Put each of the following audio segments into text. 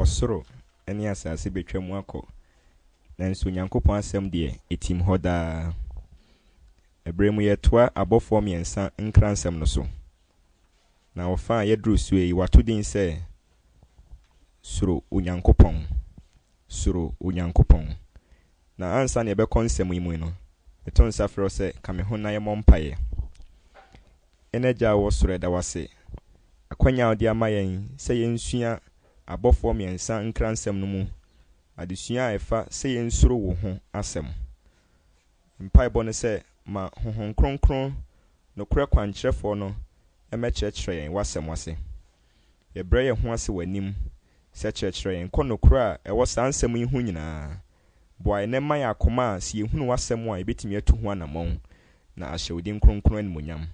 Ɔsoro ne asase bɛtwa mu akɔ, nanso Onyankopɔn asɛm deɛ, ɛtim hɔ daa. Ɛberɛ mu yɛtoa abɔfoɔ mmiɛnsa nkransɛm no so. Na ɔfa a yɛduru soɔ yi, wɔato din sɛ Suro Onyankopɔn. Suro Onyankopɔn. Na ansa na yɛbɛkɔ nsɛm yi mu no, meto nsa frɛ wo sɛ ka me ho na yɛmmɔ mpaeɛ. Yɛn Agya a wɔ soro, yɛda wo ase akwanya a wode ama yɛn sɛ yɛnsua abɔfoɔ mmiɛnsa nkransɛm no mu adesua a ɛfa sɛ yɛnsuro wo ho asɛm. Mpaebɔ no sɛ ma Honhom Kronkron nokorɛ kwankyerɛfoɔ no mmɛkyerɛkyerɛ yɛn w'asɛm ase. Yɛbrɛ yɛn ho ase w'anim sɛ kyerɛkyerɛ yɛn kɔ nokorɛ a ɛwɔ saa nsɛm yi ho nyinaa. Boa yɛn na ma yɛn akoma a sɛ yɛhunu w'asɛm a yɛbɛtumi atu ho anammɔn na ahyɛ wo din kronkron animuonyam.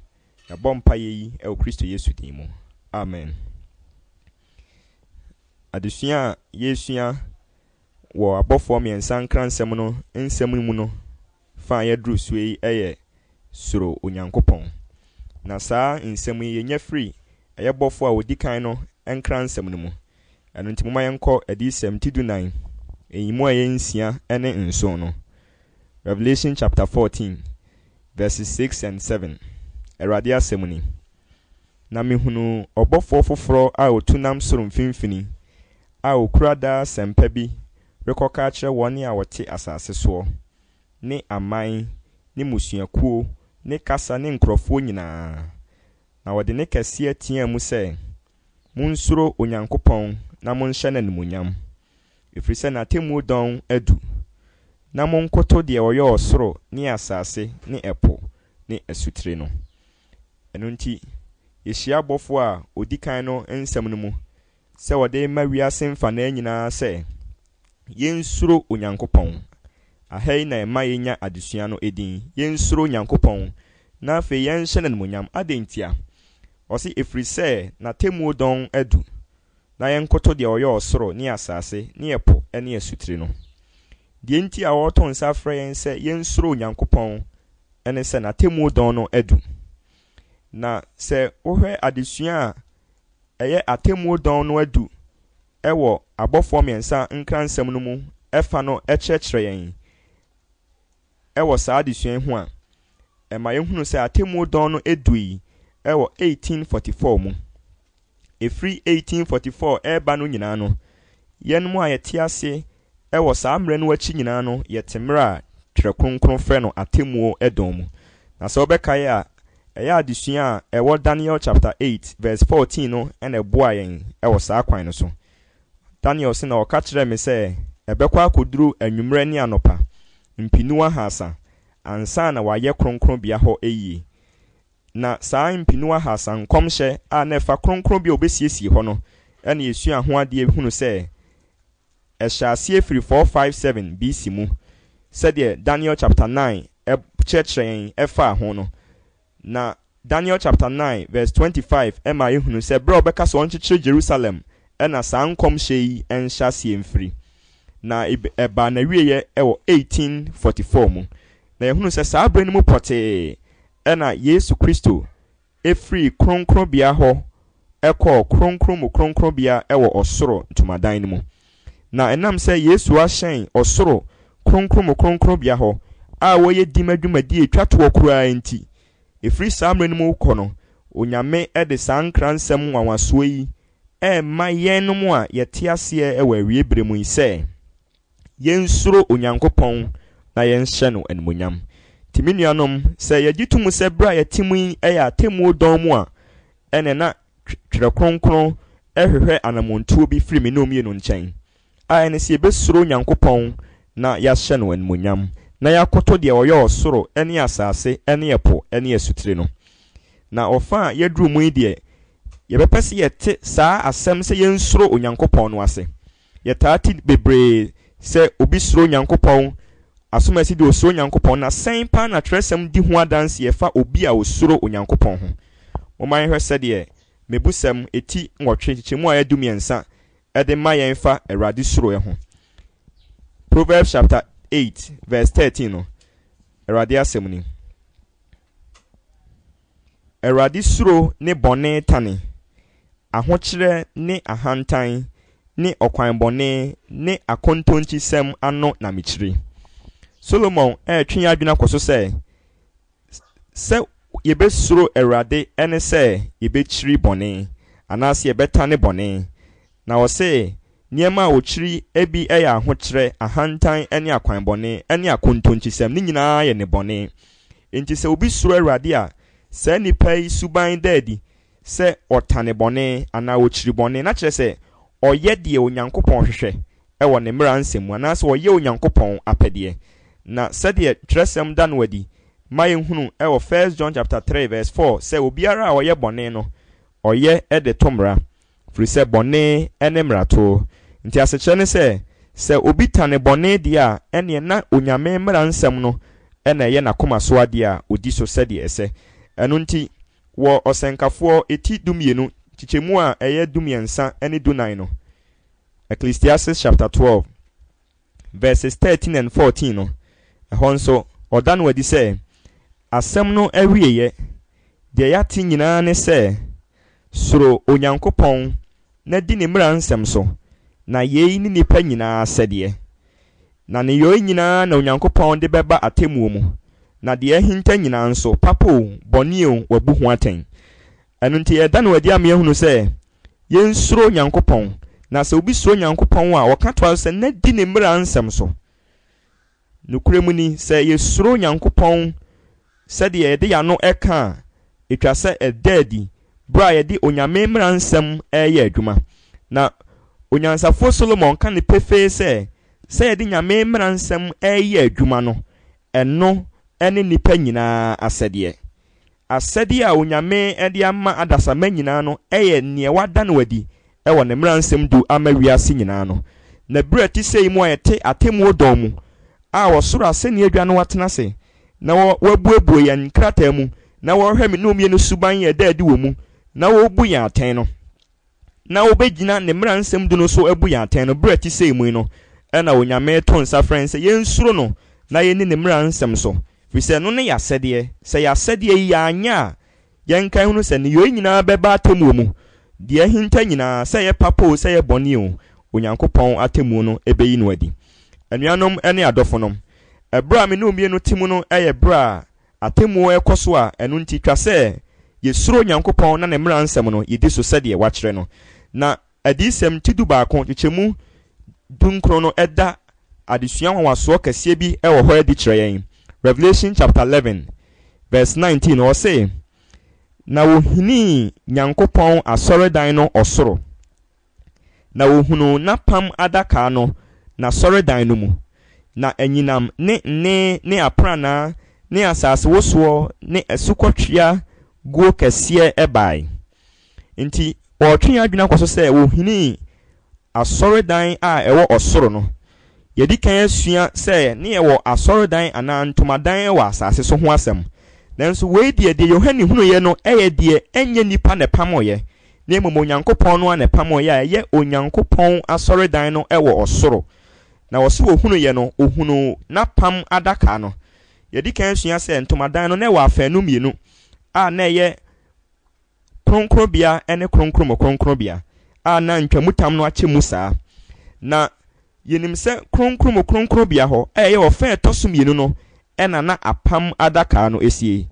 Yɛabɔ mpaeɛ yi wɔ Kristo Yesu din mu. Amen. Adesua a yɛresua wɔ abɔfoɔ mmiɛnsa nkransɛm no nsɛm mu no fa a yɛduru so yi yɛ suro Onyankopɔn. Na saa nsɛm yi yɛnya firi ɛyɛ bɔfoɔ a ɔdi kan no nkransɛm no mu. Ɛno nti momma yɛnkɔ Adiyisɛm ti 14, ɛyimu a ɛyɛ 6 ne 7 no. Revelation chapter 14 verses 6 and 7. Awurade asɛm ni. Na mehunuu ɔbɔfoɔ foforɔ a ɔtu nam soro mfimfini a ɔkura daa asɛmpa bi rekɔka akyerɛ wɔn a wɔte asase soɔ, ne aman, ne mmusuakuo, ne kasa ne nkurɔfoɔ nyinaa. Na wɔde ne kɛseɛ teaa mu sɛ, Monsuro Onyankopɔn na monhyɛ no animuonyam, ɛfiri sɛ n'atemmuo dɔn adu. Na monkoto deɛ ɔyɛ ɔsoro ne asase ne ɛpo ne asutire no. Ɛno nti, yɛhyia abɔfoɔ a ɔdi kan no nsɛm no mu sɛ wɔde ma wiase mfanaa nyinaa sɛ yɛnsuro Onyankopɔn. Aha yi na ɛma yɛnya adesua no edin. Yɛnsuro Onyankopɔn na afei yɛnhyɛ no animuonyam. Adɛn ntia? Ɔse ɛfiri sɛ n'atemmuo dɔn adu na yɛnkoto deɛ ɔyɛ ɔsoro ne asase ne ɛpo ne asutire no. Deɛ nti a wɔreto nsa afrɛ yɛn sɛ yɛnsuro Onyankopɔn ne sɛ n'atemmuo dɔn no adu. Na sɛ wohwɛ adesua a ɛyɛ atemmuo dɔn no adu ɛwɔ abɔfoɔ mmiɛnsa nkransɛm no mu ɛfa no ɛkyerɛkyerɛ yɛn ɛwɔ saa adesua yi ho a, ɛma yɛhunu sɛ atemmuo dɔn no edu yi ɛwɔ 1844 mu. Ɛfiri 1844 ɛreba no nyinaa no, yɛn mu a yɛte ase ɛwɔ saa mmerɛ no akyi nyinaa no, yɛte mmerɛ a Twerɛ Kronkron frɛ no atemmuo dɔn mu. Na sɛ wobɛkae a, ɛyɛ adesua a ɛwɔ Daniel chapter 8 verse 14 no ɛna ɛboa yɛn ɛwɔ saa kwan no so. Daniel sɛ na ɔka kyerɛɛ me sɛ ɛbɛkɔ akɔduru anwummerɛ ne anɔpa mpinu 300 ansa na wayɛ kronkronbea hɔ yie. Na saa mpinu 300 nkɔmhyɛ a na ɛfa kronkronbea a obɛsiesie hɔ no ɛna yɛsua ho adeɛ hunu sɛ ɛhyɛ aseɛ firi 457 BC mu sɛdeɛ Daniel chapter 9 kyerɛkyerɛ yɛn ɛfaa ho no. Na Daniel chapter 9 verse 25 ɛma yɛhunu sɛ berɛ a ɔbɛka sɛ ɔnkyekyere Jerusalem ɛna saa nkɔmhyɛ yi ɛnhyɛ aseɛ mfiri. Na ɛbaa n'awieeɛ ɛwɔ 1844 mu. Na yɛhunu sɛ saa berɛ no mu pɔtee ɛna Yesu Kristo ɛfiri kronkronbea hɔ ɛkɔɔ kronkron mu kronkronbea ɛwɔ ɔsoro ntomadan no mu. Na ɛnam sɛ Yesu ahyɛn ɔsoro kronkron mu kronkronbea hɔ a wɔyɛ dim adwumadie etwa toɔ koraa nti, ɛfiri saa mmerɛ no mu kɔ no, Onyame ɛde saa nkransɛm nwanwasoɔ yi ɛrema yɛnom a yɛte aseɛ ɛwɔ awie berɛ mu yi sɛ yɛnsuro Onyankopɔn na yɛnhyɛ no animuonyam. Nti me nuanom, sɛ yɛgye to mu sɛ berɛ a yɛte mu yi ɛyɛ atemmuo dɔn mu a, ɛne na Twerɛ Kronkron ɛhwehwɛ anammɔntuo bi firi me ne mmienu nkyɛn a ɛne sɛ yɛbɛsuro Onyankopɔn na yɛahyɛ no animuonyam na yɛakoto deɛ ɔyɛ ɔsoro ne asase ne ɛpo ne asutire no. Na ɔfa a yɛduru mu yi deɛ, yɛbɛpɛ sɛ yɛte saa asɛm sɛ yɛnsuro Onyankopɔn no ase. Yɛtaa te bebree sɛ obi suro Onyankopɔn, asomasi deɛ osuro Onyankopɔn, na sɛn paa na twerɛsɛm di ho adanseɛ fa obi a osuro Onyankopɔn ho. Momma yɛnhwɛ sɛdeɛ Mebusɛm eti 8 nkyekyɛmu a ɛyɛ 13 ɛde ma yɛn fa Awurade suro ho. Proverbs chapter 8 verse 13 no, Awurade asɛm ni. Awurade suro ne bɔne tane, ahokyerɛ ne ahantan ne ne ɔkwan bɔne ne akontonkyisɛm ano na mekyiri. Solomon retwe yɛn adwene akɔ so sɛ, sɛ yɛbɛsuro Awurade ne sɛ yɛbɛkyiri bɔne, anaasɛ yɛbɛtane bɔne. Na ɔse nneɛma a ɔkyiri bi yɛ ahokyerɛ, ahantan ne akwanbɔne ne akontonkyisɛm, ne nyinaa yɛ nnebɔne. Enti sɛ obi suro Awurade a, saa nipa yi suban da adi sɛ ɔtane bɔne anaa ɔkyiri bɔne, na kyerɛ sɛ ɔyɛ deɛ Onyankopɔn hwehwɛ wɔ ne mmara nsɛm mu, anaasɛ ɔyɛ Onyankopɔn apɛdeɛ. Na sɛdeɛ twerɛsɛm da no adi ma yɛhunu wɔ First John chapter 3 verse 4 sɛ obiara a ɔyɛ bɔne no, ɔyɛ de to mmara, firi sɛ bɔne ne mmarato. Nti asekyerɛ ne sɛ, sɛ obi tane bɔne deɛ a, ɛneɛ na Onyame mmara nsɛm no na ɛyɛ n'akoma so adeɛ a ɔdi so sɛdeɛ ɛsɛ. Ɛno nti, wɔ Ɔsɛnkafoɔ ti 12, nkyekyɛmu a ɛyɛ 13 ne 14 no, Ecclesiastes chapter 12, verses 13 and 14 no, ɛhɔ nso, ɔda no adi sɛ, asɛm no awieeɛ, deɛ yɛate nyinaa ne sɛ, suro Onyankopɔn na di ne mmara nsɛm so, na yei ne nnipa nyinaa asɛdeɛ. Na nneyɔe nyinaa na Onyankopɔn de bɛba atemmuo mu, na deɛ ahinta nyinaa nso, papa oo, bɔne oo, wabu ho atɛn. Ɛno nti yɛda no adi ama yɛahunu sɛ yɛnsuro Onyankopɔn, na sɛ obi suro Onyankopɔn a, ɔka toa so sɛ, na di ne mmara nsɛm so. Nokorɛ mu ni, sɛ yɛsuro Onyankopɔn sɛdeɛ yɛde yɛn ano ka a, ɛtwa sɛ ɛda adi berɛ a yɛde Onyame mmara nsɛm reyɛ adwuma. Na Onyansafoɔ Solomon ka no pefee sɛ, sɛ yɛde Nyame mmara nsɛm reyɛ adwuma no, ɛno ne nnipa nyinaa asɛdeɛ. Asɛdeɛ a Onyame de ama adasamma nyinaa no yɛ neɛ wada no adi wɔ Ne mmaransɛm du ama wiase nyinaa no. Na berɛ a ɛte sei mu a yɛte atemmuo dɔn mu, a ɔsoro asɛnni adwa no atena ase, na wɔabuebue yɛn nkrataa mu, na wɔrehwɛ me ne wo mmienu suban a ɛda adi wɔ mu, na wɔrebu yɛn atɛn no, na wɔbɛgyina Ne mmara nsɛm du no so abu yɛn atɛn no, berɛ a ɛte sei mu yi no, ɛna Onyame reto nsa frɛ yɛn sɛ yɛnsuro No na yɛnni Ne mmara nsɛm so, firi sɛ ɛno ne yɛn asɛdeɛ. Sɛ yɛn asɛdeɛ yi yɛanyɛ a, yɛnkae hunu sɛ nneyɔɛ nyinaa bɛba atemmuo mu, deɛ ahinta nyinaa, sɛ ɛyɛ papa oo, sɛ ɛyɛ bɔne oo, Onyankopɔn atemmuo no bɛyi no adi. Anuanom ne adɔfonom, ɛberɛ a me ne wo mmienu te mu no yɛ berɛ a atemmuo rekɔ so a ɛno nti twa sɛ yɛsuro Onyankopɔn na ne mmara nsɛm no yɛdi so sɛdeɛ wakyerɛ no. Na Adiyisɛm ti 11 nkyekyɛmu 19 no da adesua nwanwasoɔ kɛseɛ bi wɔ hɔ adi kyerɛ yɛn. Revelation chapter 11 verse 19 ɔse, Na wɔhinii Nyankopɔn asɔredan no ɔsoro. Na wɔhunuu n'apam adaka no n'asɔredan no mu, na anyinam ne nne ne aprannaa ne asasewosoɔ ne asukɔtwea guo kɛseɛ bae. Enti wɔretwe yɛn adwene akɔ so sɛ wɔhinii asɔredan a ɛwɔ ɔsoro no. Yɛadi kan asua sɛ ne yɛwɔ asɔredan anaa ntomadan wɔ asase so ho asɛm. Nanso wei deɛ, deɛ Yohane hunuiɛ no yɛ deɛ ɛnyɛ nnipa na ɛpamoeɛ, na mmom Onyankopɔn no ara na ɛpamoeɛ a ɛyɛ Onyankopɔn asɔredan no wɔ ɔsoro. Na ɔse ɔhunuiɛ no, ɔhunuu n'apam adaka no. Yɛadi kan asua sɛ ntomadan no, na ɛwɔ afaanu mmienu a na ɛyɛ Kronkronbea ne Kronkron mu Kronkronbea a na ntwamutam no akyɛ mu saa. Na yɛnim sɛ Kronkron mu Kronkronbea hɔ a ɛyɛ ɔfã a ɛtɔ so mmienu no na na apam adaka no sie.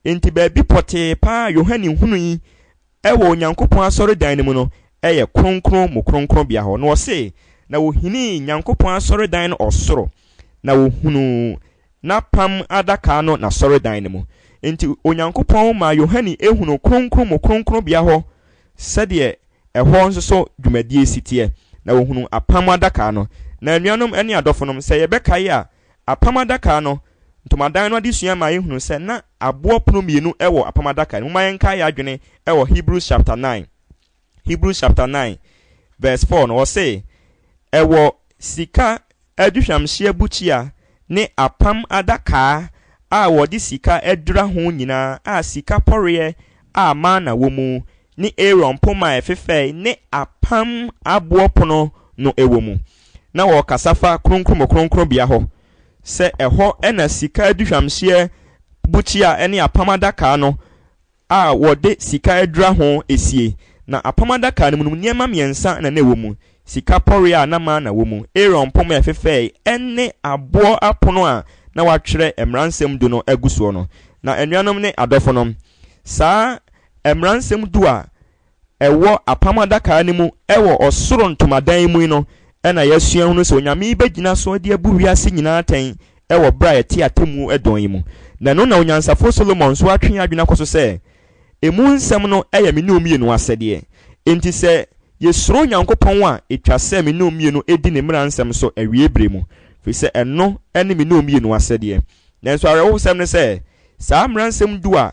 Enti baabi pɔtee paa a Yohane hunui wɔ Onyankopɔn asɔredan no mu no yɛ Kronkron mu Kronkronbea hɔ. Na ɔse, Na wɔhinii Nyankopɔn asɔredan no ɔsoro, na wɔhunuu n'apam adaka no n'asɔredan no mu. Enti Onyankopɔn maa Yohane hunuu Kronkron mu Kronkronbea hɔ sɛdeɛ ɛhɔ nso so dwumadie si teɛ, na ɔhunuu apam adaka no. Na anuanom ne adɔfonom, sɛ yɛbɛkae a, apam adaka no, ntomadan no adesua maa yɛhunuu sɛ na aboɔ pono mmienu wɔ apam adaka no mu. Momma yɛnkae yɛn adwene wɔ Hebrews chapter 9. Hebrews chapter 9 verse 4 no, ɔse, Ɛwɔ sika aduhwamhyeɛ bukyia ne apam adakaa a wɔde sika adura ho nyinaa a sika pɔreɛ a mana wɔ mu ne Aaron poma a ɛfefɛe ne apam aboɔ pono no wɔ mu. Na wɔrekasa fa Kronkron mu Kronkronbea hɔ sɛ ɛhɔ na sika aduhwamhyeɛ bukyia ne apam adakaa no a wɔde sika adura ho sie. Na apam adaka no mu no, nneɛma mmiɛnsa na na ɛwɔ mu, sika pɔreɛ a na mana wɔ mu, Aaron poma a ɛfefɛe, ɛne aboɔ apono a na wɔatwerɛ Mmaransɛm Du no agu soɔ no. Na anuanom ne adɔfonom, saa Mmaransɛm Du a ɛwɔ Apam Adaka no mu wɔ ɔsoro ntomadan mu yi no na yɛasua hunu sɛ Onyame bɛgyina so de abu wiase nyinaa atɛn wɔ berɛ a yɛte atemmuo dɔn yi mu. Na ɛno na Onyansafoɔ Solomon nso atwe yɛn adwene akɔ so sɛ, Emu nsɛm no yɛ me ne wo mmienu asɛdeɛ. Enti sɛ yɛsuro Onyankopɔn a, ɛtwa sɛ me ne wo mmienu di ne mmara nsɛm so awiei berɛ mu, ɛfiri sɛ ɛno ne me ne wo mmienu asɛdeɛ. Nanso awerɛhosɛm ne sɛ, saa mmara nsɛm du a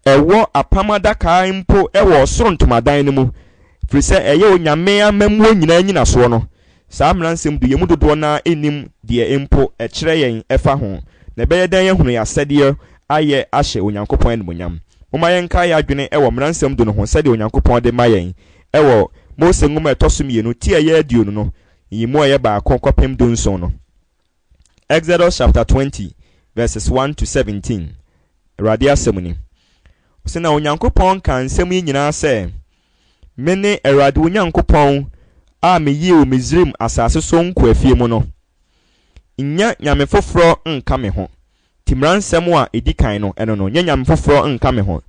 ɛwɔ apam adaka mpo wɔ ɔsoro ntomadan no mu, ɛfiri sɛ ɛyɛ Onyame amammuo nyinaa nnyinasoɔ no. Saa mmaransɛm du yi, yɛn mu dodoɔ no ara nnim deɛ mpo ɛkyerɛ yɛn ɛfa ho, na ɛbɛyɛ dɛn yɛahunu yɛn asɛdeɛ ayɛ ahyɛ Onyankopɔn animuonyam? Momma yɛnkae yɛn adwene wɔ mmaransɛm du no ho sɛdeɛ Onyankopɔn de ma yɛn wɔ Mose Nwoma a ɛtɔ so mmienu ti a ɛyɛ 20 no, nyiyimu a ɛyɛ baako kɔpem dunson no. Exodus chapter 20 verses 1 to 17. Awurade asɛm ni. Ɔse na Onyankopɔn kaa nsɛm yi nyinaa sɛ, Mene Awurade wo Nyankopɔn a meyii wo Misraim asase so nkoafie mu no. Nnya nyame foforɔ nka me ho. Nti mmara nsɛm a ɛdi kan no, ɛno no, nyɛ nyame foforɔ nka me ho.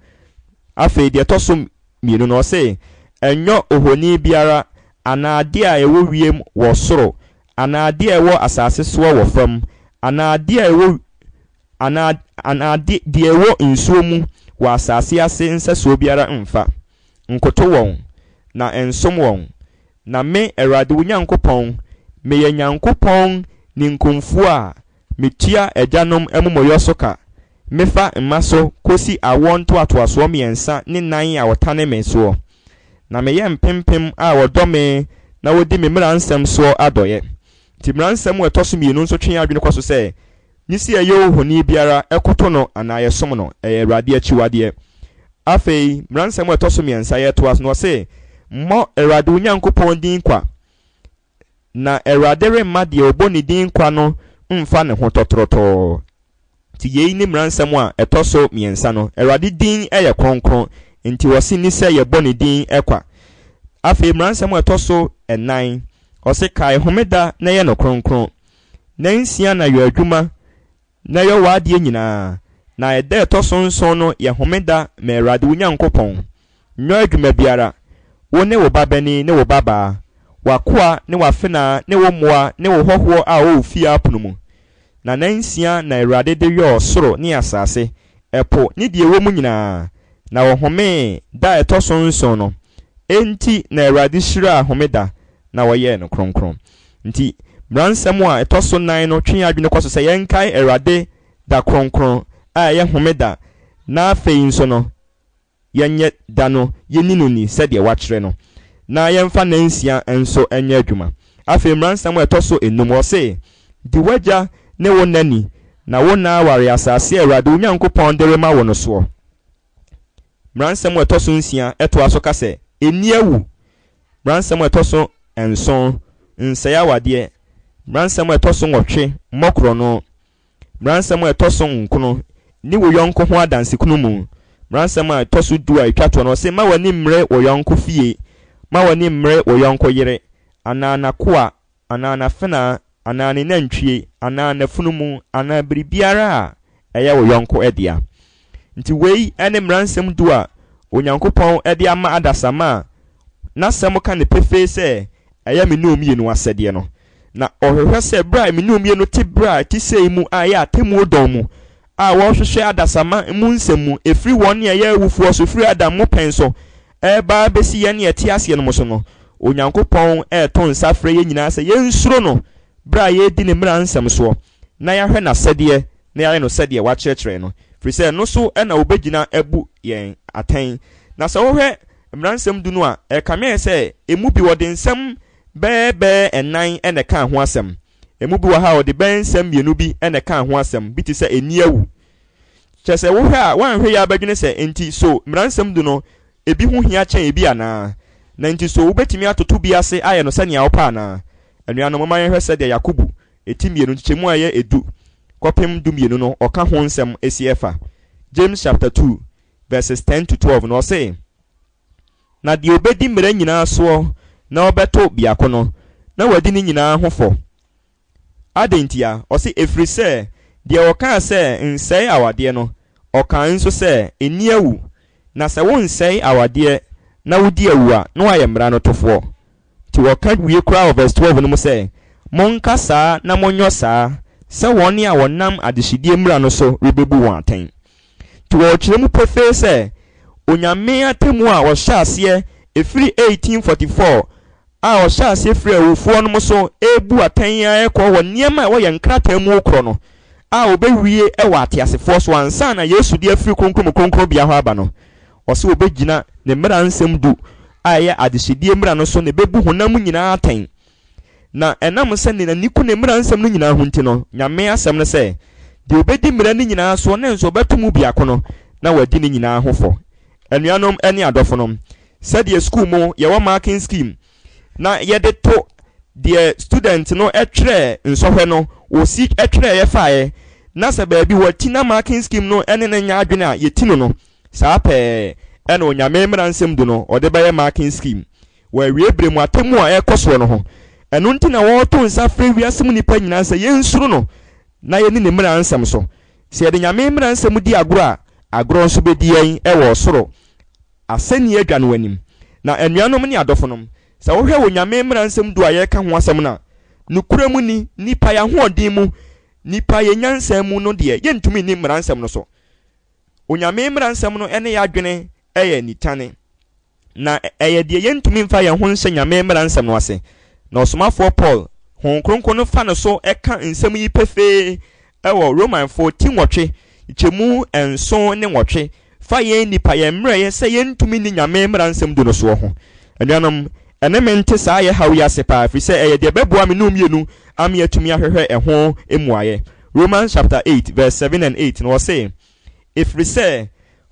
Afei deɛ ɛtɔ so mmienu no, ɔse, Ɛnyɔ ohoni biara anaa adeɛ a ɛwɔ wiem wɔ soro anaa adeɛ a ɛwɔ asase soɔ wɔ fam anaa adeɛ a ɛwɔ anaa anaa ade deɛ ɛwɔ nsuo mu wɔ asase ase nsɛsoɔ biara mfa. Nkoto wɔn, na nsom wɔn. Na me, Awurade wo Nyankopɔn, meyɛ Nyankopɔn ninkunfoɔ a metua agyanom amumuyɔ so ka, mefa mma so kɔsi awoɔ ntoatoasoɔ mmiɛnsa ne nan a wɔtane me soɔ. Na meyɛ mpempem a wɔdɔ me na wɔdi me mmara nsɛm soɔ adɔeɛ. Nti mmara nsɛm a ɛtɔ so mmienu nso twe yɛn adwene kɔ so sɛ, Nye sɛ yɛyɛ ohoni biara koto no anaa yɛsom no, ɛyɛ Awurade akyiwadeɛ. Afei, mmaransɛm a ɛtɔ so mmiɛnsa, yɛtoa so no, ɔse, Mmɔ Awurade wo Nyankopɔn din kwa, na Awurade remma deɛ ɔbɔ ne din kwa no mfa ne ho tɔtorɔtɔɔ. Nti yei ne mmaransɛm a ɛtɔ so mmiɛnsa no. Awurade din yɛ kronkron, nti ɔse nni sɛ yɛbɔ ne din kwa. Afei, mmaransɛm a ɛtɔ so nnan, ɔse, Kae homeda na yɛ no kronkron. Nnansia na yɔ adwuma na yɔ w'adeɛ nyinaa, na ɛda a ɛtɔ so nson no yɛ homeda ma Awurade wo Nyankopɔn. Nyɔ adwuma biara, wo ne wo babanin ne wo babaa, w'akoa ne w'afenaa ne wo mmoa ne wo hɔhoɔ a ɔwɔ wo fie apono mu. Na nnansia na Awurade de yɔɔ ɔsoro ne asase, ɛpo ne deɛ ɛwɔ mu nyinaa, na ɔhomee da a ɛtɔ so nson no. Enti na Awurade hyiraa homeda na wɔyɛɛ no kronkron. Nti, mmaransɛm a ɛtɔ so nan no twe yɛn adwene kɔ so sɛ yɛnkae Awurade da kronkron a ɛyɛ Homeda na afei nso no yɛnyɛ da no yɛnni no ni sɛdeɛ wɔakyerɛ no na yɛmfa nnansia nso nyɛ adwuma. Afei mmaransɛm a ɛtɔ so nnum, ɔse, Di w'agya ne wo na ni na wo nna aware asase a Awurade wo Nyankopɔn de rema wo no soɔ. Mmaransɛm a ɛtɔ so nsia toa so ka sɛ, Nni awu. Mmaransɛm a ɛtɔ so nson, Nsɛe awadeɛ. Mmaransɛm a ɛtɔ so nwɔtwe, Mmɔ korɔno. Mmaransɛm a ɛtɔ so nkono, Nni wo yɔnko ho adansekunumu. Mmaransɛm a ɛtɔ so du a ɛtwa toɔ no, ɔse, Mma w'ani mmere wo yɔnko fie, mma w'ani mmere wo yɔnko yere, anaa n'akoa, anaa n'afenaa, anaa ne nantwie, anaa n'afunumu, anaa biribiara a ɛyɛ wo yɔnko dea. Nti wei ne mmaransɛm du a Onyankopɔn de ama adasamma a N'asɛm ka no pefee sɛ ɛyɛ me ne wo mmienu asɛdeɛ no. Na ɔhwehwɛ sɛ berɛ a me ne wo mmienu te berɛ a ɛte sei mu a ɛyɛ atemmuo dɔn mu a wɔrehwehwɛ adasamma mu nsɛm mu ɛfiri wɔn a ɛyɛ awufoɔ so, firi Adam mo pɛn so reba abɛsi yɛn a yɛte aseɛ no mo so no, Onyankopɔn reto nsa frɛ yɛn nyinaa sɛ yɛnsuro no berɛ a yɛredi ne mmara nsɛm soɔ, na yɛahwɛ n'asɛdeɛ na yɛayɛ no sɛdeɛ wakyerɛkyerɛ no, ɛfiri sɛ ɛno so na ɔbɛgyina abu yɛn atɛn. Na sɛ wohwɛ Mmara Nsɛm Du no a, ɛkame ayɛ sɛ ɛmu bi wɔde nsɛm bɛyɛ bɛyɛ nnan na ɛkaa ho asɛm. Ɛmu bi wɔ ha a wɔde bɛyɛ nsɛm mmienu bi na ɛkaa ho asɛm, bi te sɛ ɛnni awu. Kyerɛ sɛ, wohwɛ a, woanhwɛ yie ara bɛdwene sɛ, 'Enti so Mmara Nsɛm Du no, ebi ho hia kyɛn ebi anaa? Na enti so wobɛtumi atoto bi ase ayɛ no sɛnea wopɛ anaa? Anuanom, momma yɛnhwɛ sɛdeɛ Yakobo ti mmienu, nkyekyɛmu a ɛyɛ edu kɔpem dumienu no, ɔka ho nsɛm si ɛfa. James chapter 2 verses 10 to 12 no, ɔse, Na deɛ ɔbɛdi mmara nyinaa soɔ na ɔbɛto biako no, na wadi ne nyinaa ho fɔ. Adɛn ntia? Ɔse, ɛfiri sɛ deɛ ɔkaa sɛ, Nsɛe awadeɛ no, ɔkaa nso sɛ, Nni awu. Na sɛ wonsɛe awadeɛ na wodi awu a, na woayɛ mmara no tofoɔ. Nti wɔka wie koraa wɔ verse 12 no mu sɛ, Monka saa na monyɔ saa, sɛ wɔn a wɔnam adehyedie mmara no so rebɛbu wɔn atɛn. Nti wɔrekyerɛ mu pefee sɛ, Onyame atemmu a ɔhyɛ aseɛ ɛfiri 1844 a ɔhyɛ aseɛ firi awufoɔ nom so rebu atɛn ara kɔ wɔ nneɛma a ɛwɔ yɛn nkrataa mu rekorɔ no a ɔbɛwie wɔ ateasefoɔ so ansa na Yesu de afiri Kronkron mu Kronkronbea hɔ aba no, ɔse ɔbɛgyina ne mmara nsɛm du a ɛyɛ adehyedie mmara no so na ɛbɛbu honam nyinaa atɛn. Na ɛnam sɛ n'ani ku ne mmara nsɛm no nyinaa ho nti no, Nyame asɛm no sɛ, deɛ ɔbɛdi mmara no nyinaa soɔ na nso ɔbɛto mu biako no, na wadi ne nyinaa ho fɔ. Anuanom ne adɔfonom, sɛdeɛ sukuu mu yɛwɔ marking scheme na yɛde to deɛ student no twerɛɛ nsɔhwɛ no, wɔsi twerɛeɛ faeɛ, na sɛ baabi wɔati na marking scheme no ne no nyɛ adwene a, yɛti no no, saa pɛɛ na Onyame mmara nsɛm du no ɔde bɛyɛ marking scheme wɔ awiei berɛ mu atemmuo a ɛrekɔ soɔ no ho. Ɛno nti na wɔreto nsa frɛ wiase mu nnipa nyinaa sɛ yɛnsuro no na yɛnni ne mmara nsɛm so. Sɛ yɛde Nyame mmara nsɛm di agorɔ a, agorɔ nso bɛdi yɛn wɔ ɔsoro asɛnnie adwa no anim. Na anuanom ne adɔfonom, sɛ wohwɛ Onyame mmara nsɛm du a yɛreka ho asɛm no a, nokorɛ mu ni, nnipa yɛn ahoɔden mu, nnipa yɛn nyansa mu no deɛ, yɛntumi nni mmara nsɛm no so. Onyame mmara nsɛm no ne yɛn adwene yɛ nitane. Na ɛyɛ deɛ yɛntumi mfa yɛn ho nhyɛ Nyame mmara nsɛm no ase. Na ɔsomafoɔ Paul, Honhom Kronkron no fa no so ka nsɛm yi pefee wɔ Romanfoɔ ti nwɔtwe, nkyɛmu nson ne nwɔtwe, fa yɛn nnipa yɛn mmerɛyɛ sɛ yɛntumi nni Nyame mmara nsɛm du no soɔ ho. Anuanom, ɛne me nte saa yɛ haw yi ase paa, ɛfiri sɛ ɛyɛ deɛ ɛbɛboa me ne wo mmienu ama yɛatumi ahwehwɛ ɛho mmuaeɛ. Romans chapter 8 verse 7 and 8 no ɔse, Ɛfiri sɛ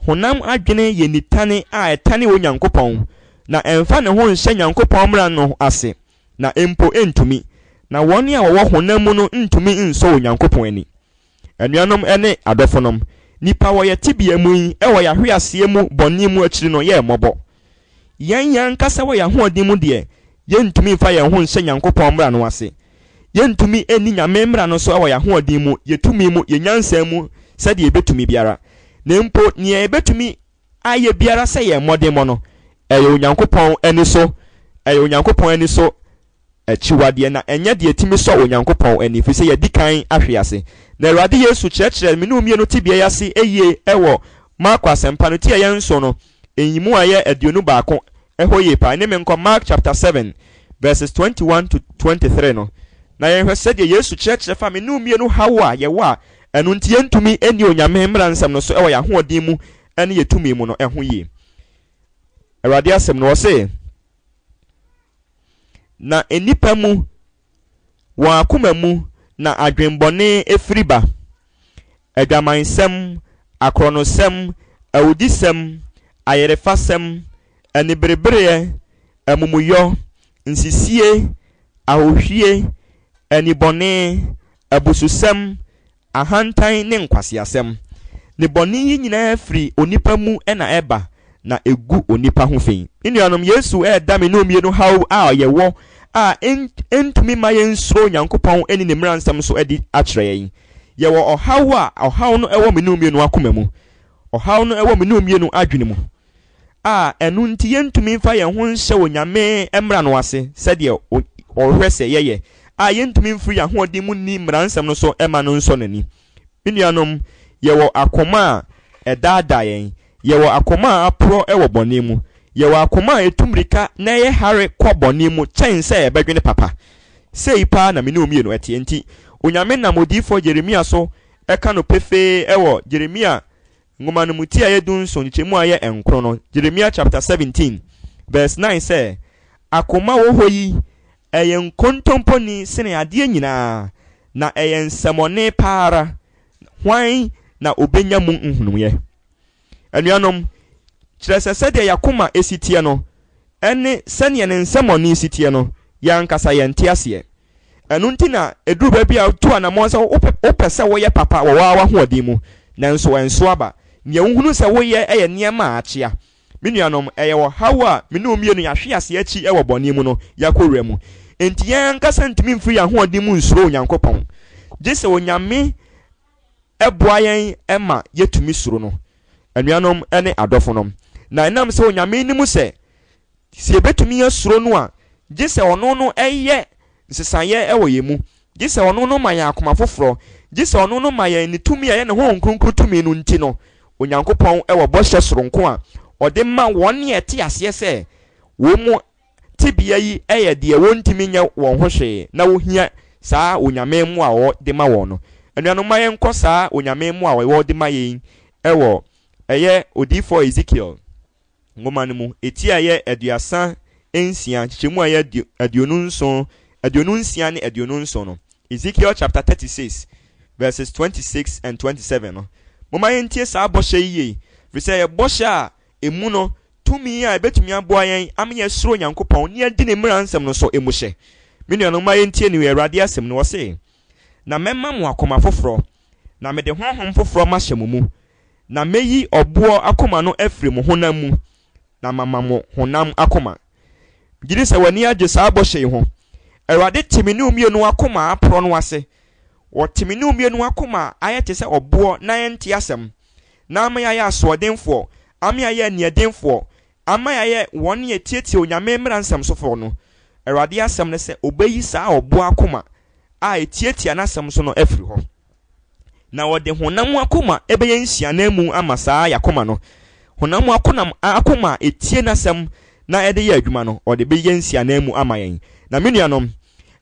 honam adwene yɛ nitane a ɛtane Onyankopɔn, na ɛmfa ne ho nhyɛ Nyankopɔn mmara no ase, na mpo ɛntumi, na wɔn a wɔwɔ honam mu no ntumi nsɔ Onyankopɔn ani. Anuanom ne adɔfonom, nnipa wɔ yɛn tebea mu yi wɔ yɛn ahweaseɛ mu bɔne mu akyiri no yɛ mmɔbɔ. Yɛn yɛn ankasa wɔ yɛn ahoɔden mu deɛ, yɛntumi mfa yɛn ho nhyɛ Nyankopɔn mmara no ase. Yɛntumi nni Nyame mmara no so wɔ yɛn ahoɔden mu, yɛn tumi mu, yɛn nyansa mu sɛdeɛ yɛbɛtumi biara. Na mpo nea yɛbɛtumi ayɛ biara sɛ yɛn mmɔdemmɔ no, ɛyɛ Onyankopɔn ani so, ɛyɛ Onyankopɔn ani so akyiwadeɛ, na ɛnyɛ deɛ ɛtumi sɔ Onyankopɔn ani, ɛfiri sɛ yɛadi kan ahwe ase. Na Awurade Yesu kyerɛkyerɛɛ me ne wo mmienu tebea yi ase yie wɔ Marko Asɛmpa no ti a ɛyɛ nson no, nyimu a ɛyɛ 21 hɔ yie paa. Ɛne me nkɔ Mark chapter 7 verses 21 to 23 no, na yɛnhwɛ sɛdeɛ Yesu kyerɛkyerɛ fa me ne wo mmienu haw a yɛwɔ a ɛno nti yɛntumi nni Onyame mmara nsɛm no so wɔ yɛn ahoɔden mu ne yɛn tumi mu no ho yie. Awurade asɛm no, ɔse, Na nnipa mu, wɔn akoma mu na adwemmɔne firi ba, adwamansɛm, akorɔnosɛm, awudisɛm, ayerefasɛm, aniberebereɛ, amumuyɔ, nsisie, ahohwie, anibɔne, abususɛm, Ahantan ne nkwaseasɛm. Nnebɔne yi nyinaa firi onipa mu na ɛba, na ɛgu onipa ho fi. Me nuanom, Yesu reda me ne wo mmienu haw a yɛwɔ a ɛntumi mma yɛnsuro Onyankopɔn ne ne mmaransɛm so adi akyerɛ yɛn. Yɛwɔ ɔhaw a ɔhaw no wɔ me ne wo mmienu akoma mu. Ɔhaw no wɔ me ne wo mmienu adwene mu. A ɛno nti yɛntumi mfa yɛn ho nhyɛ Onyame mmara no ase sɛdeɛ ɔhwehwɛ sɛ yɛyɛ, a yɛntumi mfiri yɛn ahoɔden mu nni mmara nsɛm no so mma no nsɔ n'ani. Me nuanom, yɛwɔ akoma a ɛdaadaa yɛn, yɛwɔ akoma a aporɔ wɔ bɔne mu, yɛwɔ akoma a ɛtu mmirika na ɛyɛ hare kɔ bɔne mu kyɛn sɛ ɛbɛdwene papa. Sei paa na me ne wo mmienu teɛ. Enti Onyame nam odiyifoɔ Jeremia so ka no pefee wɔ Jeremia Nwoma no mu ti a ɛyɛ dunson, nkyekyɛmu a ɛyɛ nkron no, Jeremia chapter 17 verse 9 sɛ, Akoma wɔ hɔ yi, ɛyɛ nkontomponi sene adeɛ nyinaa, na ɛyɛ nsɛmɔne pa ara, hwan na ɔbɛnya mu nhunuiɛ? Anuanom, kyerɛ sɛ sɛdeɛ y'akoma si teɛ no, ɛne sɛdeɛ ne nsɛmɔne si teɛ no, yɛn ankasa yɛnte aseɛ. Ɛno nti na ɛduru baabi a wotu anammɔn sɛ wopɛ sɛ woyɛ papa wɔ wo ara w'ahoɔden mu, nanso ɛnso aba. Nea wohunu sɛ woyɛ yɛ nneɛma a akyea. Me nuanom, ɛyɛ ɔhaw a me ne wo mmienu yɛahwe ase akyi wɔ bɔne mu no, yɛakɔwura mu. Enti yɛn ankasa ntumi mfiri yɛn ahoɔden mu nsuro Onyankopɔn, gye sɛ Onyame boa yɛn ma yɛtumi suro no. Anuanom ne adɔfonom, na ɛnam sɛ Onyame nim sɛ Sɛ yɛbɛtumi asuro no a, gye sɛ ɔno no yɛ nsesaeɛ wɔ yɛn mu, gye sɛ ɔno no ma yɛn akoma foforɔ, gye sɛ ɔno no ma yɛn ne tumi a ɛyɛ ne Honhom Kronkron tumi no nti no, Onyankopɔn wɔ bɔhyɛ soronko a ɔde ma wɔn a ɛte aseɛ sɛ wɔn tebea yi yɛ deɛ wɔntumi nyɛ wɔn ho hwee na wɔhia saa Onyame mmoa a ɔde ma wɔn no. Anuanom, ma yɛnkɔ saa Onyame mmoa a ɔde ma yɛn yi wɔ ɛyɛ Odiyifoɔ Ezekiel nwoma no mu, eti a ɛyɛ 36, nkyekyɛmu a ɛyɛ 27, 26 ne 27 no, Ezekiel chapter 36, verses 26 and 27 no. Momma yɛntie saa bɔhyɛ yi yie, ɛfiri sɛ ɛyɛ bɔhyɛ a emu no, tumi a ɛbɛtumi aboa yɛn ama yɛasuro Onyankopɔn ne yɛadi ne mmara nsɛm no so emu hyɛ. Me nuanom, momma yɛntie ne Awurade asɛm no, ɔse, Na mɛma mo akoma foforɔ, na mede honhom foforɔ mahyɛ mo mu, Na mɛyi ɔboɔ akoma no afiri mo honam mu, na mama mo honam akoma. Megye di sɛ w'ani agye saa bɔhyɛ yi ho. Awurade te me ne wo mmienu akoma a aporɔ no ase. Ɔte me ne wo mmienu akoma a ayɛ te sɛ ɔboɔ na ɛnte asɛm, na ama yɛayɛ asoɔdenfoɔ, ama yɛayɛ aniɛdenfoɔ, ama yɛayɛ wɔn a ɛtiatia Onyame mmara nsɛm sofoɔ no. Awurade asɛm ne sɛ ɔbɛyi saa ɔboɔ akoma a ɛtiatia n'asɛm so no afiri hɔ. Na ɔde honam akoma bɛyɛ nsiananmu ama saa y'akoma no. Honam akonam akoma a etie n'asɛm na ɛde yɛ adwuma no, ɔde bɛyɛ nsiananmu ama yɛn. Na me nuanom,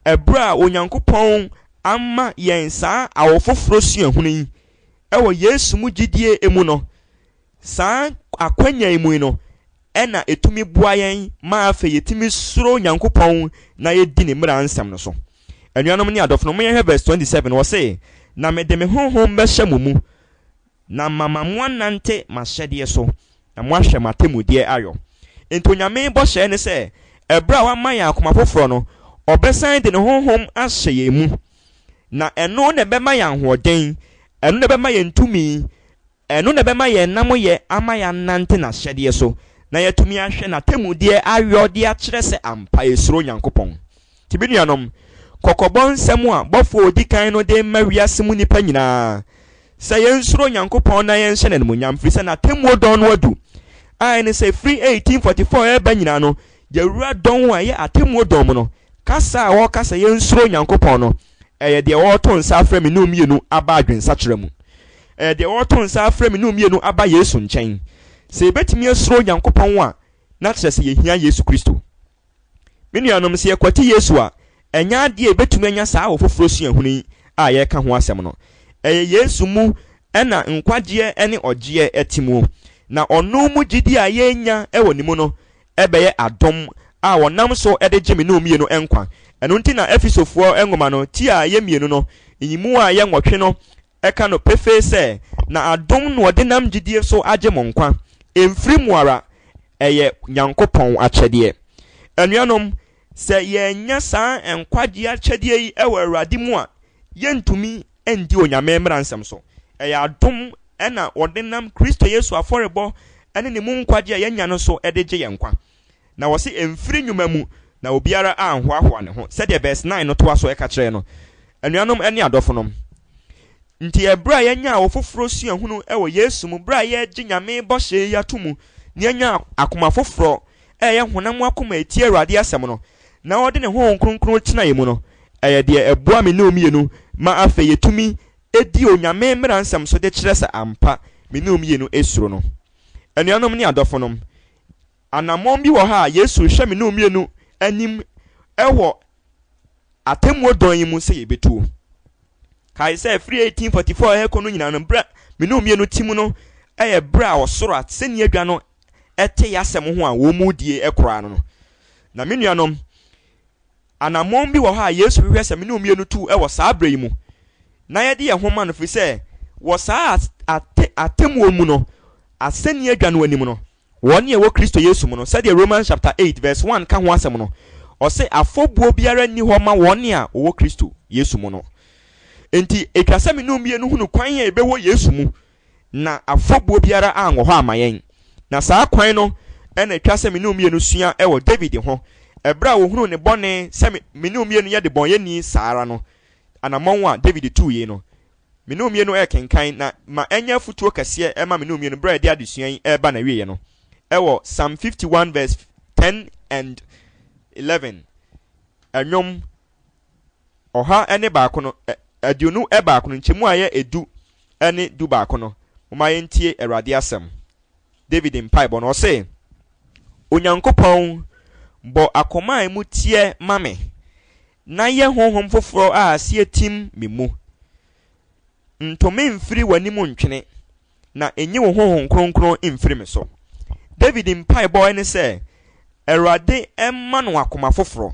ɛberɛ a Onyankopɔn ama yɛn saa awo foforɔ suahunu yi wɔ Yesu mu gyidie mu no, Saa akwanya yi mu yi no na ɛtumi boa yɛn ma afei yɛtumi suro Nyankopɔn na yɛdi ne mmara nsɛm no so. Anuanom ne adɔfo no, momma yɛnhwɛ verse 27, ɔse, Na mede me honhom bɛhyɛ mo mu, na mama moanante m'ahyɛdeɛ so, na moahwɛ m'atemmudeɛ ayɔ. Enti Onyame bɔhyɛ ne sɛ, ɛberɛ a wama yɛn akoma foforɔ no, ɔbɛsan de ne honhom ahyɛ yɛn mu, na ɛno na ɛbɛma yɛn ahoɔden, ɛno na ɛbɛma yɛn tumi, Ɛno na ɛbɛma yɛn nnamyɛ ama yɛanante n'ahyɛdeɛ so, na yɛatumi ahwɛ n'atemmudeɛ ayɔ de akyerɛ sɛ ampa yɛsuro Onyankopɔn. Nti me nuanom, kɔkɔbɔ nsɛm a bɔfoɔ a ɔdi kan no de rema wiase mu nnipa nyinaa, sɛ yɛnsuro Onyankopɔn na yɛnhyɛ no animuonyam, firi sɛ n'atemmuo dɔn no adu, a ɛne sɛ firi 1844 reba nyinaa no, yɛawura dɔn a ɛyɛ atemmuo dɔn mu no, kasa a wɔreka sɛ yɛnsuro Onyankopɔn no, ɛyɛ deɛ wɔreto nsa afrɛ me ne wo mmienu aba adwensakyera mu. Ɛyɛ deɛ wɔreto nsa afrɛ me ne wo mmienu aba Yesu nkyɛn. Sɛ yɛbɛtumi asuro Onyankopɔn a, na kyerɛ sɛ yɛhia Yesu Kristo. Me nuanom, sɛ yɛkwati Yesu a, ɛnyɛ adeɛ a yɛbɛtumi anya saa awo foforɔ suahunu yi a yɛreka ho asɛm no. Ɛyɛ Yesu mu na nkwagyeɛ ne ɔgyeɛ te mu, na ɔno mu gyidie a yɛnya wɔ ne mu no bɛyɛ adom a wɔnam so de gye me ne wo mmienu nkwa. Ɛno nti na Efesofoɔ nwoma no ti a ɛyɛ mmienu no, nyimu a ɛyɛ nwɔtwe no ka no pefee sɛ, Na adom na wɔde nam gyidie so agye mo nkwa, ɛmfiri mo ara, ɛyɛ Nyankopɔn akyɛdeɛ. Anuanom, sɛ yɛannya saa nkwagyeɛ akyɛdeɛ yi wɔ Awurade mu a, yɛntumi ndi Onyame mmara nsɛm so. Ɛyɛ adom na wɔde nam Kristo Yesu afɔrebɔ ne ne mu nkwagye a yɛanya no so de gye yɛn nkwa. Na wɔse ɛmfiri nnwuma mu na obiara anhoahoa ne ho, sɛdeɛ verse 9 no toa so ka kyerɛ no. Anuanom ne adɔfonom, nti ɛberɛ a yɛanya awo foforɔ suahunu wɔ Yesu mu, berɛ a yɛregye Nyame bɔhyɛ yi ato mu na yɛanya akoma foforɔ a ɛyɛ honam akoma a ɛtie Awurade asɛm no, na ɔde ne Honhom Kronkron tena yɛn mu no, ɛyɛ deɛ ɛboa me ne wo mmienu ma afei yɛtumi di Onyame mmara nsɛm so de kyerɛ sɛ ampa me ne wo mmienu suro no. Anuanom ne adɔfonom, anammɔn bi wɔ hɔ a Yesu rehwɛ me ne wo mmienu anim wɔ atemmuo dɔn yi mu sɛ yɛbɛtuo. Kae sɛ firi 1844 ɛrekɔ no nyinaa no, berɛ a me ne wo mmienu te mu no yɛ berɛ a ɔsoro asɛnni adwa no te yɛasɛm ho a wɔn mu die koraa no no. Na me nuanom, Anammɔn bi wɔ hɔ a Yesu hwehwɛ sɛ me ne wo mmienu tu wɔ saa berɛ yi mu, na yɛde yɛn ho ma no, ɛfiri sɛ wɔ saa ate atemmuo mu no, asɛnni adwa no anim no, wɔn a ɛwɔ Kristo Yesu mu no, sɛdeɛ Romans chapter 8 verse 1 ka ho asɛm no, ɔse afɔbuo biara nni hɔ ma wɔn a wɔwɔ Kristo Yesu mu no. Enti ɛtwa sɛ me ne wo mmienu hunu kwan a yɛbɛwɔ Yesu mu, na afɔbuo biara anwɔ hɔ ama yɛn. Na saa kwan no na ɛtwa sɛ me ne wo mmienu sua wɔ David ho. Ɛberɛ a wɔhunuu ne bɔne sɛ me ne wo mmienu yɛ debɔnyɛni saa ara no, anammɔn a David tuiɛ no, me ne wo mmienu rekenkan na ma ɛnyɛ afotuo kɛseɛ ma me ne wo mmienu berɛ a yɛde adesua yi reba n'awieɛ no, ɛwɔ Psalm 51 verse 10 and 11, Ɛnwom 101 no, 21 no, nkyɛmu a ɛyɛ edu ne dubaako no. Momma yɛntie Awurade asɛm. David mpaebɔ no, ɔse, Onyankopɔn, bɔ akoma a emu teɛ ma me, na yɛ honhom foforɔ a aseɛ tim me mu. Nto me mfiri w'anim ntwene, na nyi wo Honhom Kronkron mfiri me so. David mpaebɔ ne sɛ Awurade mma no akoma foforɔ.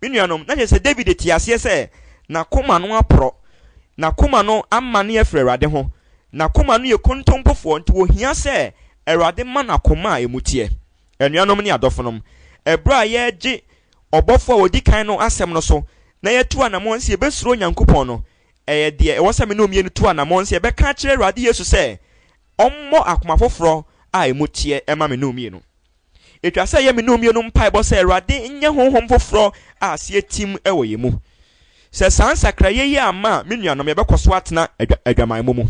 Me nuanom, na kyerɛ sɛ David te aseɛ sɛ n'akoma no aporɔ, n'akoma no amane afiri Awurade ho, n'akoma no yɛ kontompofoɔ, nti ɔhia sɛ Awurade ma no akoma a ɛmu teɛ. Anuanom ne adɔfonom, ɛberɛ a yɛregye ɔbɔfoɔ a ɔdi kan no asɛm no so na yɛatu anammɔn sɛ yɛbɛsuro Onyankopɔn no, ɛyɛ deɛ ɛwɔ sɛ me ne wo mmienu tu anammɔn sɛ yɛbɛka akyerɛ Awurade Yesu sɛ ɔmmɔ akoma foforɔ a ɛmu teɛ mma me ne wo mmienu. Ɛtwa sɛ ɛyɛ me ne wo mmienu mpaebɔ sɛ Awurade nyɛ honhom foforɔ a aseɛ tim wɔ yɛn mu. Sɛ saa nsakraeɛ yi amma a, me nuanom, yɛbɛkɔ so atena adwamammɔ mu.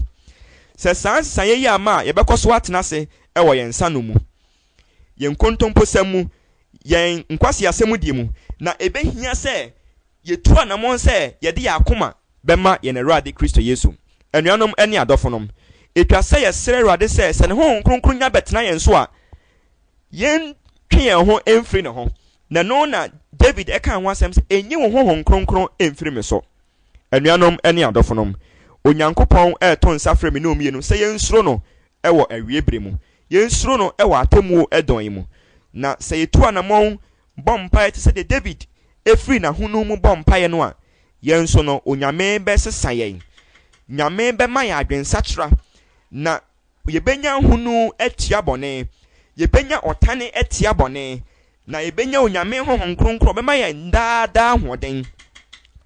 Sɛ saa nsesaeɛ yi amma a, yɛbɛkɔ so atena ase wɔ yɛn nsanom mu, yɛn nkontomposɛm mu, yɛn nkwaseasɛmdie mu, na ɛbɛhia sɛ Yɛtu anammɔn sɛ yɛde yɛn akoma bɛma yɛn Awurade Kristo Yesu. Anuanom ne adɔfonom, ɛtwa sɛ yɛsrɛ Awurade sɛ, sɛ Ne Honhom Kronkron nya bɛtena yɛn so a, yɛntwe yɛn ho mfiri Ne ho. Na ɛno na David kaa ho asɛm sɛ, Nyi wo Honhom Kronkron mfiri me so. Anuanom ne adɔfonom, Onyankopɔn reto nsa frɛ me ne wo mmienu sɛ yɛnsuro no wɔ awie berɛ mu. Yɛnsuro no wɔ atemmuo dɔn yi mu. Na sɛ yɛtu anammɔn bɔ mpaeɛ te sɛ deɛ David firi n'ahonu mu bɔ mpaeɛ no a, yɛn nso no, Onyame bɛsesa yɛn. Nyame bɛma yɛn adwensakyera, na yɛbɛnya ahonu atia bɔne, yɛbɛnya ɔtane atia bɔne, na yɛbɛnya Onyame Honhom Kronkron ɔbɛma yɛn daa daa ahoɔden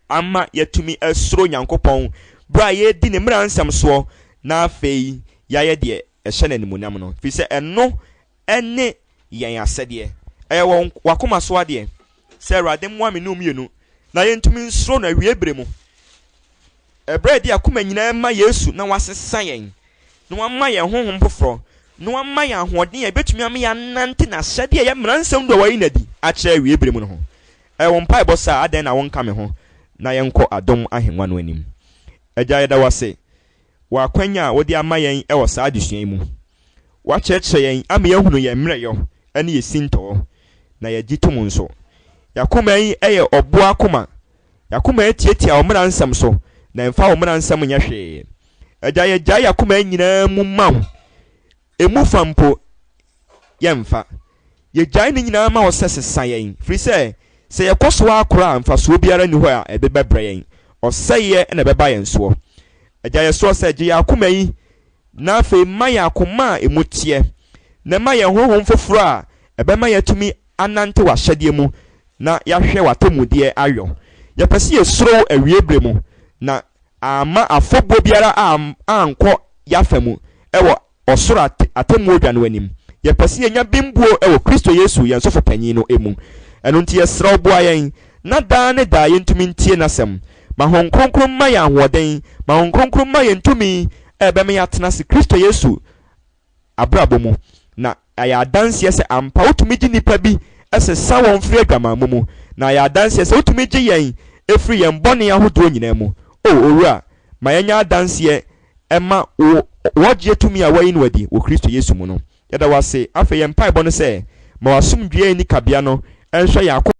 ama yɛatumi asuro Nyankopɔn berɛ a yɛredi ne mmara nsɛm soɔ na afei yɛayɛ deɛ ɛhyɛ no animuonyam no, firi sɛ ɛno ne yɛn asɛdeɛ. Ɛyɛ wɔ w'akoma so adeɛ sɛ Awurade mmoa me ne wo mmienu na yɛntumi nsuro no awie berɛ mu. Ɛberɛ a yɛde akoma nyinaa ma Yesu na wasesa yɛn, na wama yɛn honhom foforɔ, na wama yɛn ahoɔden a ɛbɛtumi ama yɛanante n'ahyɛdeɛ a ɛyɛ mmaransɛm du a wayi no adi akyerɛ awie berɛ mu no ho. Ɛyɛ wo mpaebɔ saa a, adɛn na wonka me ho na yɛnkɔ adom ahengua no anim? Agya, yɛda wo ase wɔ akwanya a wode ama yɛn wɔ saa adesua yi mu. Woakyerɛkyerɛ yɛn ama yɛahunu yɛn mmerɛyɔ ne yɛn sintɔɔ, na yɛgye tom nso. Yɛn akoma yi yɛ ɔboɔ akoma. Yɛn akoma yi tiatia wo mmara nsɛm so, na ɛmfa wo mmara nsɛm nyɛ hwee. Agya, yɛgyae yɛn akoma yi nyinaa mu ma wo. Emu fa mpo, yɛmfa. Yɛgyae ne nyinaa ma wo sɛ sesa yɛn, firi sɛ, sɛ yɛkɔ so ara kora a, mfasoɔ biara nni hɔ a ɛde bɛbrɛ yɛn. Ɔsɛeɛ na ɛbɛba yɛn soɔ. Agya, yɛsrɛ sɛ, gye yɛn akoma yi, na afei ma yɛn akoma a emu teɛ, na ma yɛn honhom foforɔ a ɛbɛma yɛatumi anante w'ahyɛdeɛ mu na yɛahwɛ w'atemmudeɛ ayɔ. Yɛpɛ sɛ yɛsuro wo awiei berɛ mu, na amma afɔbuo biara ankɔ yɛafa mu wɔ ɔsoro atemmuo dwa no anim. Yɛpɛ sɛ yɛnya bembuo wɔ Kristo Yesu, yɛn Sɔfo Panin no mu. Ɛno nti yɛsrɛ wo boa yɛn na daa ne daa yɛntumi ntie N'asɛm. Ma Honhom Kronkron mma yɛn ahoɔden. Ma Honhom Kronkron mma yɛn tumi a ɛbɛma yɛatena ase Kristo Yesu abrabɔ mu, na ayɛ adanseɛ sɛ ampa wotumi gye nnipa bi sesa wɔn firi adwamammɔ mu, na ayɛ adanseɛ sɛ wotumi gye yɛn firi yɛn bɔne ahodoɔ nyinaa mu. O Owura, ma yɛnyɛ adanseɛ mma wo ɔgyeɛ tumi a woayi no adi wɔ Kristo Yesu mu no. Yɛda wo ase. Afei yɛn mpaebɔ ne sɛ, ma w'asomdwoeɛ a ɛnni kabea no nhwɛ yɛn akoma.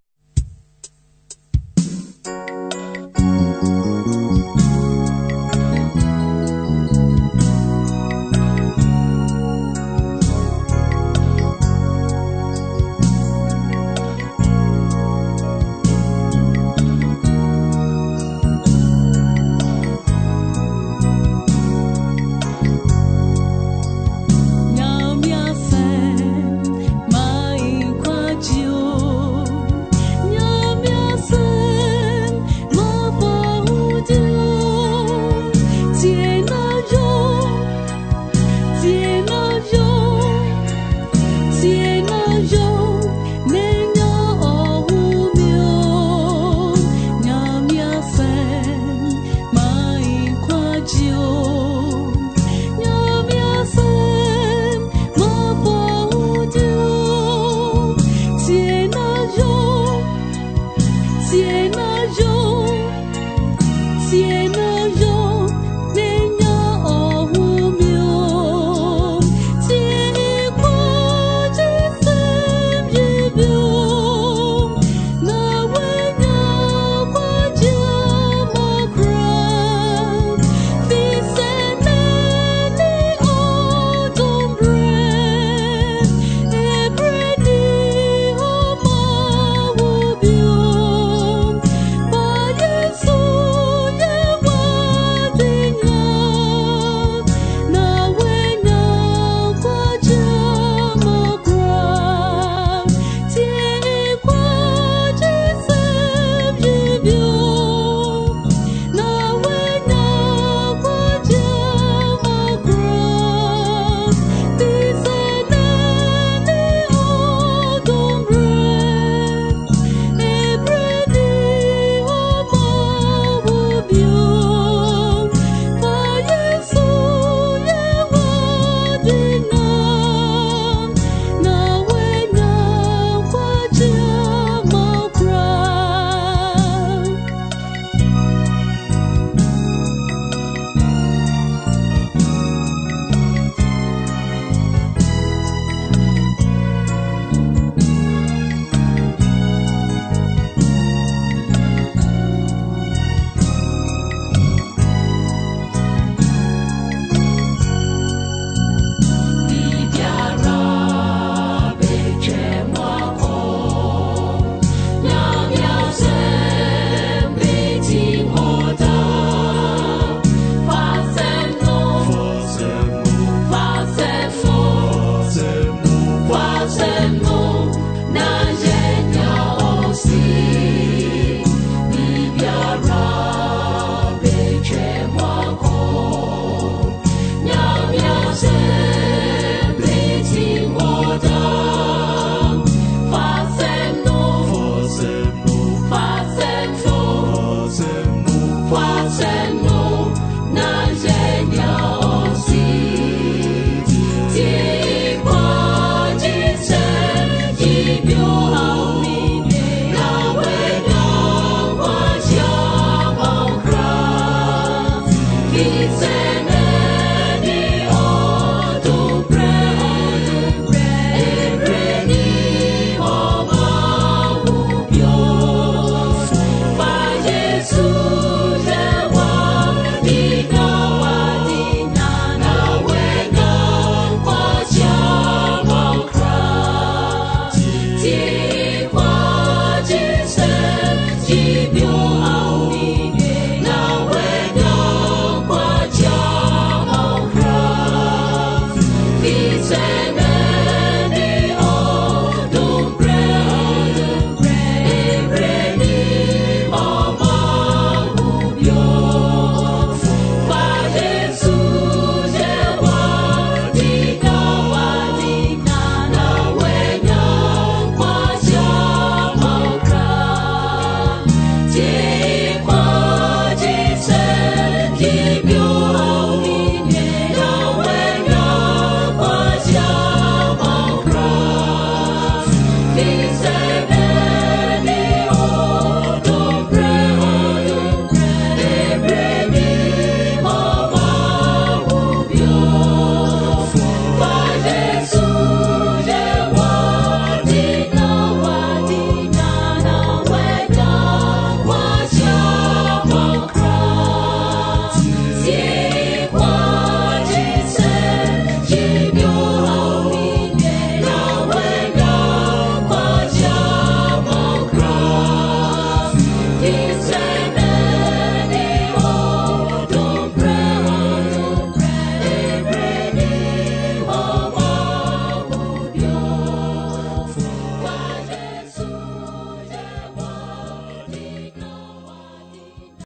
Jesus.